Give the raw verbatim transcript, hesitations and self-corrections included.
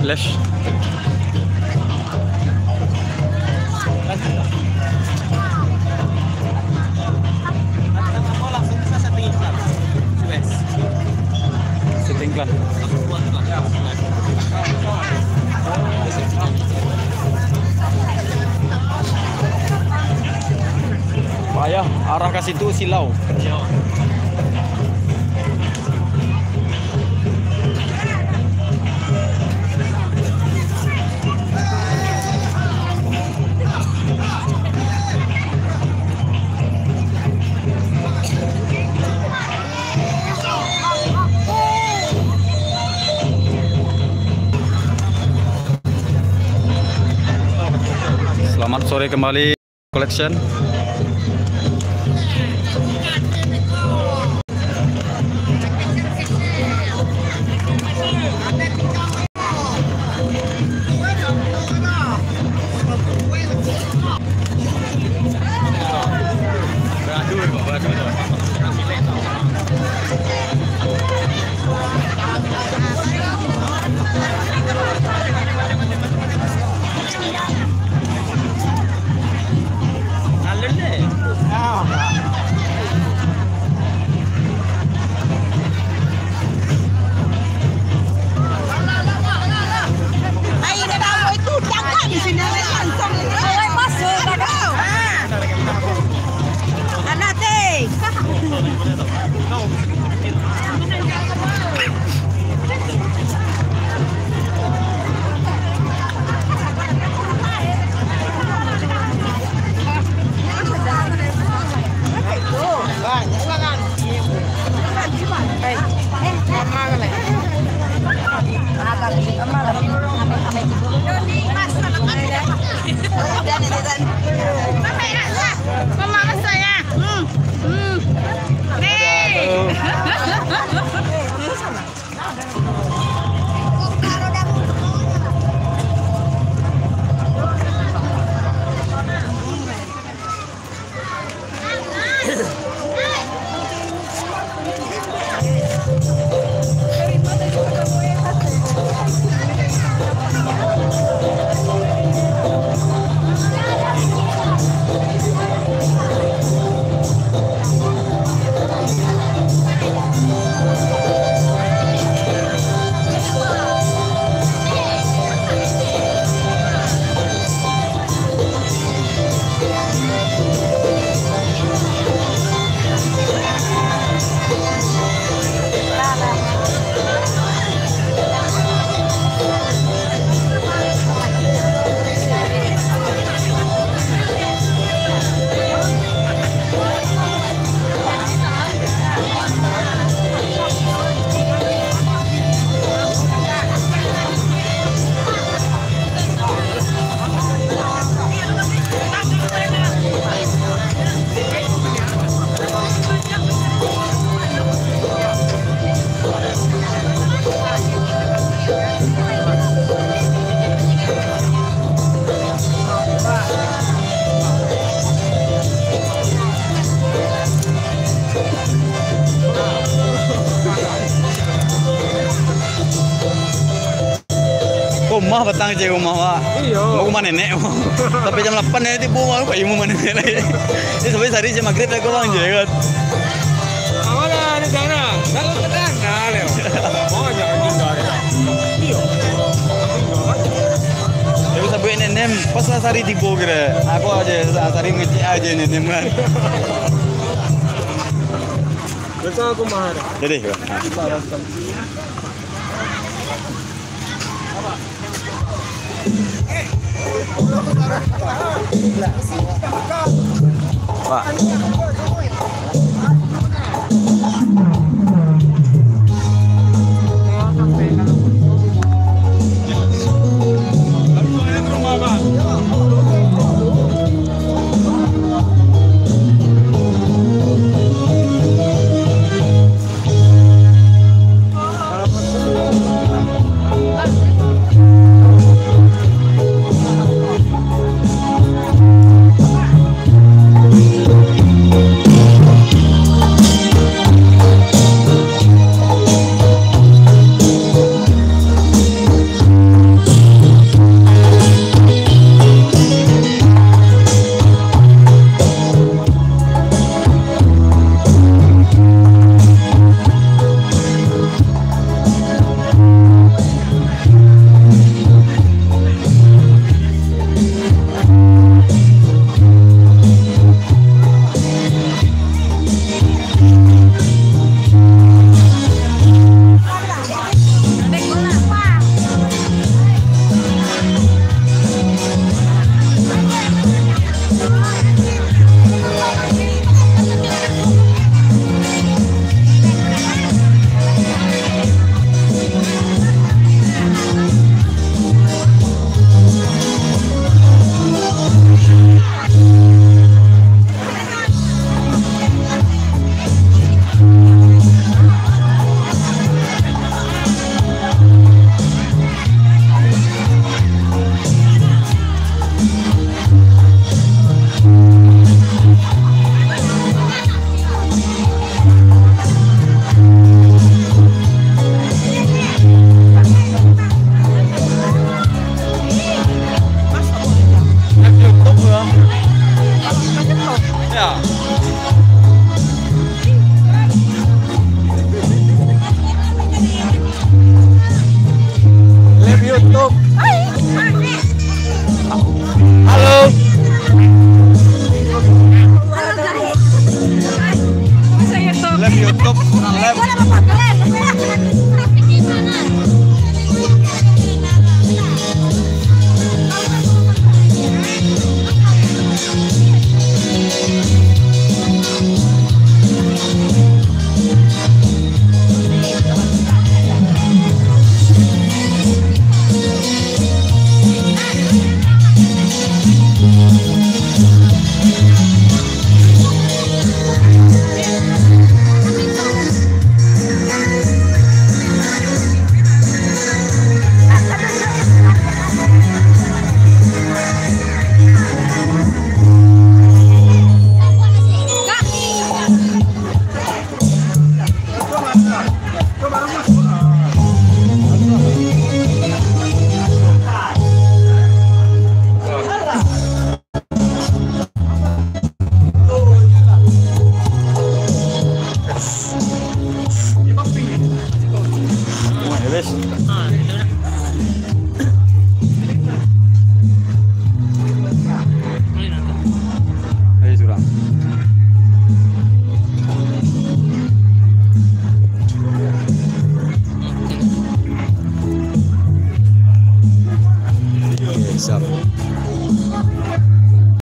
Left. Setting iklan. Payah, arah ka situ silau. Selamat sore kembali. Collection. Ayo, dah tahu itu, tangkap di sini, langsung. Masuk, dah tahu. Anak teh. Mama, saya. Hmm. Hmm. Nih. Rumah patang cek rumah, Pak. Iyo. Mau rumah nenek. Sampai jam lapan nenek tibo, Bang, pai rumah nenek lai. Jadi sampai sehari cek magrib lah ko, Bang, je kan. Awak lah, ni sana. Kalau ke sana, Leo. Oh, jangan juga, Leo. Iyo. Sasari tibo kira. Aku aja sasari ngecek aja ni, teman. Bersama aku Mahar. Jadi, Pak. Pak. Live YouTube. Halo. Live YouTube, live. Ayo surang. Oke, siap.